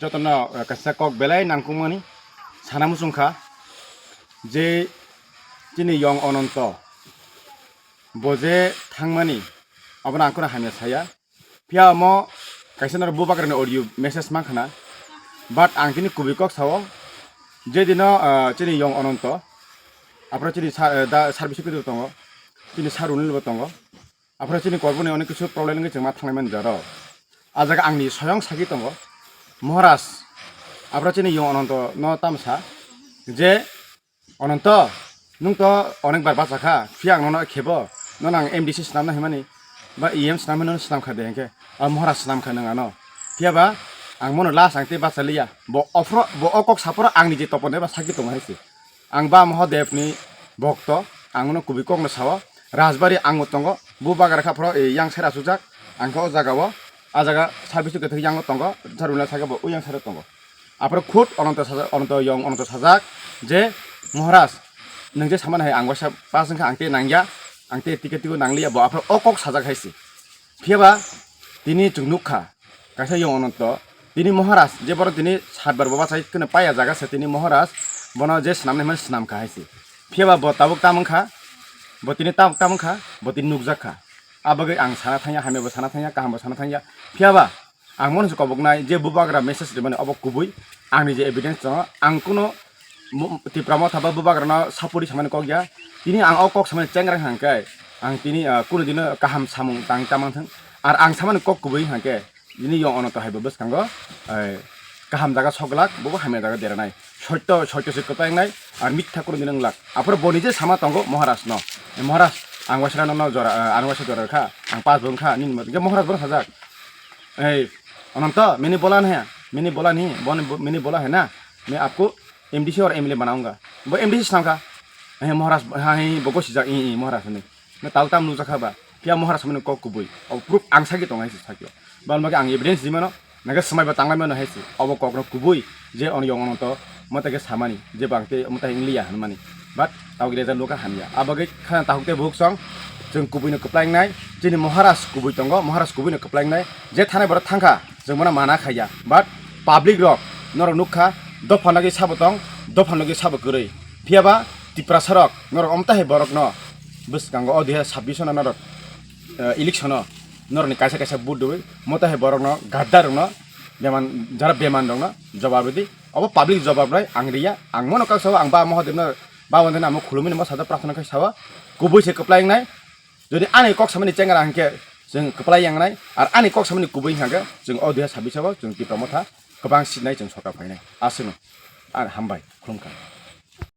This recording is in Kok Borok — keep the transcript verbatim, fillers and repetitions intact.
Jotono, eh, kaisa kok belai nangkukmani sana muchungkha je chini yong Ononto bo je thangmani, abono ang kheno hamya saya. Phiya omo kaisa norok bubagrani audio message mankha na, but ang tini kubui kok sao, je dino, ah, chini yong Ononto, aphuru chini sa-, eh, da service khe tongo, chini sa Runil bo tongo, aphuru chini korboni onek kisu problem wngwi chwng ma thanglai mani jaro. A jaga angni soyong sagi tongo, Maharaj, aphuru chini yong Ononto no tamsa je, Ononto, nwng to onekbar bacha kha, phiya ang nono khebo, nono ang M D C swnamna himani, ba E M swnamna himani swnam kha de hinkhe, a Maharaj swnam kha nwng ano. Phiya ba ang mono last ang tei bacha liya, bo ophro, bo o kok saphoro angni je topon eba sakhi tongo hai se. Ang ba Mahadev ni bokto, ang no kubui kok no sao, Rajbari ang bo tongo, bubagra kha phoro, e, yang sera sujak, ang kha o jaga o, a jaga service kwthwi yang o tongo, Runil saka bo o yang sero tongo. Aphuru khud Ononto sajak, Ononto yong Ononto sajak je, "Maharaj, nwng je samani hai ang waisa pass wngkha, ang tei nangya, ang tei ticket tigo nangliya," bo aphuru o kok sajak hai se. Phiya ba tini chwng nukha, kaisa yong Ononto, tini Maharaj, je borok tini satbar bo bachai kheno paiya jaga se, tini Maharaj bono je swnamnai hwnmani swnamkha hai se. Phiya ba bo tabuk tam wngkha, bo tini tabuk tam wngkha, bo tini nukjak kha. A bagwi ang sana thangya, hamya bo sana thangya, kaham bo sana thangya. Phiya ba ang mono se koboknai je bubagra message rimani obo kubui, angni je evidence tongo, ang kuno mu-, Tipra Motha ba bubagrano sapori samani kok ya. Tini ang o kok samani chengra hwnkhe ang tini, ah, kuno dino kaham samung tang tamang thang. Ar ang samani kok kubui hwnkhe tini yong Ononto hai bo bwskango, eh, kaham jaga sok glak, bobo hamya jaga deranai. Soito, soito se kwpla wngnai, ar mitha kuno dino wnglak. Aphuru bo nije sama tongo Maharaj no. Eh, Maharaj, ang waisa nono jora, eh, ang waisa jora kha, ang pass bo wngkha, nini motong khe Maharaj bono sajak. Ei, Ononto, mini bola nahi, mini bola nahi, boni bo-, mini bola hai na, main aapko M D C aur M L A banaunga. Bo M D C swnamkha. Hey, Maharaj, ha, hey, bo gosijak, i, i, Maharaj hinwi. Na tal tam nukjakha ba. Phiya Maharaj samani kok kubui. O proof ang sagi tongo hai se sakyo. Bal mage ang evidence di mano, naga swmai ba tanglai mano hai se. Obo kok no kubui, je on yong Ononto, mata ke samani, je bang te mata hingliya hinmani. But tawgi reza luka hamya. Abagwi khana tahuk te buhuk song, chwng kubui no kwplai wngnai, chini Maharaj kubui tongo, Maharaj kubui no kwplai wngnai, je thanai borok thangkha, chwng bono mana khaiya. But public rok, norok nukha, dopha nogwi sabo tong, dopha nogwi sabo kwrwi. Phiya ba Tiprasa rok, norok omta hai borok no, bwskango o dui hazar sabbish no norok, eh, election o, norok ni kaisa kaisa vote dui, mota hai borok no, gadda rok no, beman, jara beman rok no, jobab rwdi. Obo public jobab nai ang riya, ang mono kok sao, ang ba Mahadev no, ba wande namo khulumui namo sajak prarthana khai sao, kubui se kwplai wngnai. Jodi ani kok samani chengra hwnkhe chwng kwplai wngnai, ar ani kok samani kubui hwnkhe chwng o dui hazar sabbish o chwng Tipra Motha kwbang seat nai chwng sorkar phainai. Aswkno. Ar hambai, khulumkha.